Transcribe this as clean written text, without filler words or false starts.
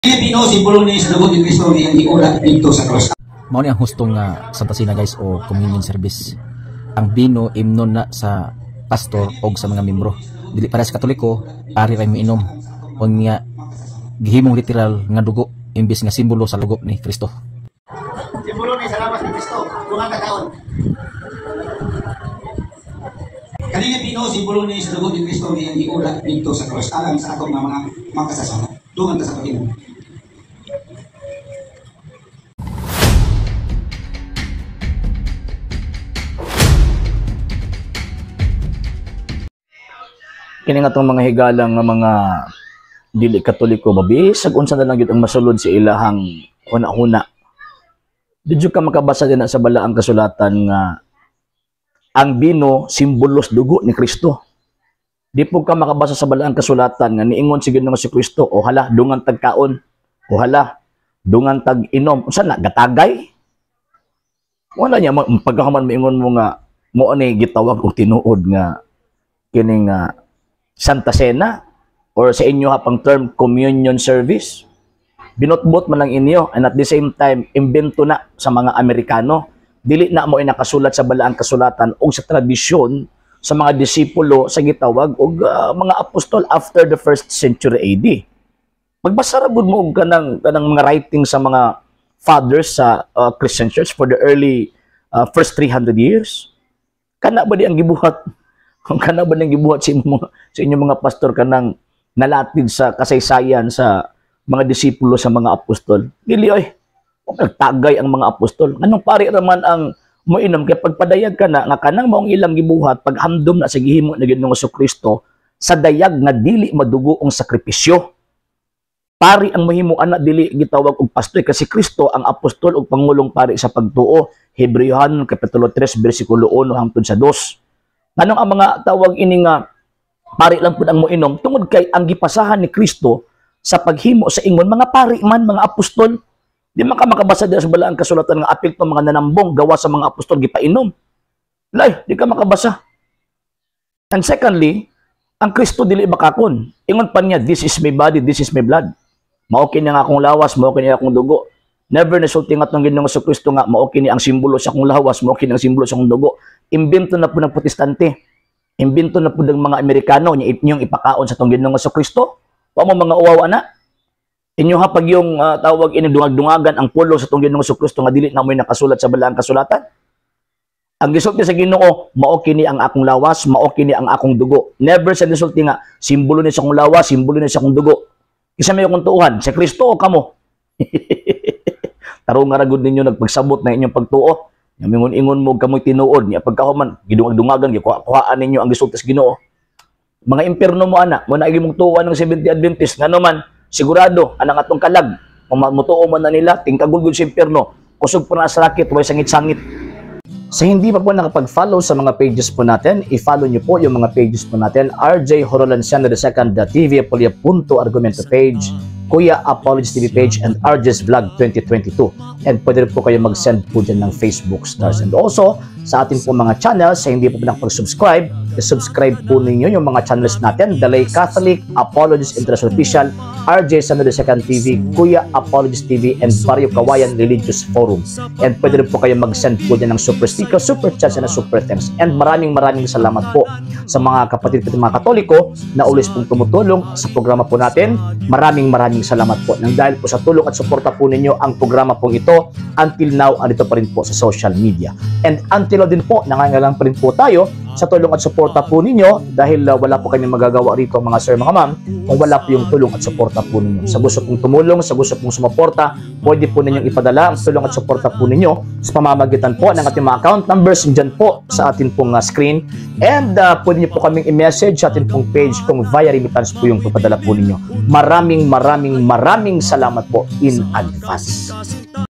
Pilipino, simbolo ni sa dugo ni Kristo nga iyang giula didto sa cross. Mao ni ang hustong nga Santa Cena, guys, o communion service. Ang bino imnon na sa pastor og sa mga membro. Dili para sa Katoliko, pari ra miinom. Unya gihimong literal nga dugo imbis nga simbolo sa dugo ni Kristo. Simbolo ni sa lawas ni Kristo, dungan ta kaon. Kani bino, simbolo ni sa dugo ni Kristo nga iyang giula didto sa cross alang sa atong mga makasasala. Dungan ta sa pag-inom. Kini nga tong mga higalang nga mga dili Katoliko ba, bisag unsa na lang gyud ang masulod sa ilahang huna-huna. Di jud ka makabasa din na sa balaang kasulatan nga ang bino simbolos dugo ni Kristo. Di po ka makabasa sa balaang kasulatan nga niingon si Ginoong si Kristo, "O hala, dungan tagkaon. O hala, dungan tag-inom." Unsa na gatagay? Wala niya pagkahuman moingon mo nga mo ani gitawag og tinuod nga kining Santa Cena or sa inyo ha pang term communion service. Binotbot man lang inyo and at the same time imbento na sa mga Amerikano. Dili na mo nakasulat sa balaang kasulatan o sa tradisyon sa mga disipulo sa gitawag og mga apostol after the first century AD. Magbasa ra gud mo og kanang mga writing sa mga fathers sa Christian Church for the early first 300 years. Kana ba di ang gibuhat? Kung kana ba nang gibuhat sa inyong mga pastor kanang nalatid sa kasaysayan sa mga disipulo sa mga apostol? Dili oy. Nagtagay ang mga apostol. Anong pari raman ang moinom kay pagpadayag ka na nga kanang maong ilang gibuhat paghandom na sa gihimo na Ginoong Kristo sa dayag nga dili madugo ang sakripisyo. Pari ang mahimo ana, dili gitawag og pastor kasi Kristo ang apostol ug pangulong pari sa pagtuo. Hebreohan kapitulo 3 bersikulo 1 hangtod sa 2. Nganong ang mga tawag ini nga pari lang pud ang moinom tungod kay ang gipasahan ni Kristo sa paghimo sa ingon mga pari man, mga apostol. Di man ka makabasa dira sa balaang kasulatan nga apil to mga nanambong gawa sa mga apostol gipainom. Lay, di ka makabasa. And secondly, ang Kristo dili bakakon. Ingon pa niya, "This is my body, this is my blood." Mao kini ang akong lawas, mao kini akong dugo. Never nasulti nga atong Ginoong Kristo nga mao kini ang simbolo sa akong lawas, mao kini ang simbolo sa akong dugo. Imbento na po ng Protestante. Imbento na po ng mga Amerikano nya inyong ipakaon sa atong Ginoong Kristo. Wa mo mga uwaw ana. Inyo ha pag yung tawag ini dungag-dungagan ang pulo sa atong Ginoong Kristo nga dili na mo'y nakasulat sa balaang kasulatan. Ang gisulti sa Ginoo, mao kini ang akong lawas, mao kini ang akong dugo. Never sa gisulti nga simbolo ni sa akong lawas, simbolo ni sa akong dugo. Isa may akong tuuhan, sa Kristo o kamo? Tarong nga ragod ninyo nagpagsabot na inyong pagtuo. Ngamingon-ingon mo kamoy tinuod niya pagkahuman gidungag-dungagan gikuha-kuhaan ninyo ang gisulti sa Ginoo. Mga impierno mo ana, mo na imong tuoan ng Seventh Adventist ngano man sigurado anang atong kalag kung mutuo man na nila tingkagulgol sa impierno, kusog pa na sa rakit, way sangit-sangit. Sa hindi pa po nakapag-follow sa mga pages po natin, i-follow nyo po yung mga pages po natin, RJ Horolanciano II TV Apolia Punto Argumento page, Kuya Apologies TV page, and RJ's Vlog 2022. And pwede rin po kayo mag-send po dyan ng Facebook stars. And also, sa atin po mga channels, sa hindi po nakapag-subscribe, i-subscribe po ninyo yung mga channels natin, The Lay Catholic, Apologies International Official, RJ Sano II TV, Kuya Apologies TV, and Barrio Kawayan Religious Forum. And pwede rin po kayo mag-send po dyan ng super sticker, super chats, and super thanks. And maraming maraming salamat po sa mga kapatid ko mga Katoliko na always pong tumutulong sa programa po natin. Maraming maraming salamat po. Nang dahil po sa tulong at suporta po ninyo ang programa pong ito, until now, andito pa rin po sa social media. And until now din po, nangangailangan pa rin po tayo sa tulong at suporta po ninyo dahil wala po kami magagawa rito, mga sir, mga ma'am, kung wala po yung tulong at suporta po ninyo. Sa gusto pong tumulong, sa gusto pong sumuporta, pwede po ninyong ipadala ang tulong at suporta po ninyo sa pamamagitan po ng ating mga account numbers dyan po sa atin pong screen. And pwede niyo po kaming i-message sa atin pong page kung via remittance po yung papadala po ninyo. Maraming maraming maraming salamat po in advance.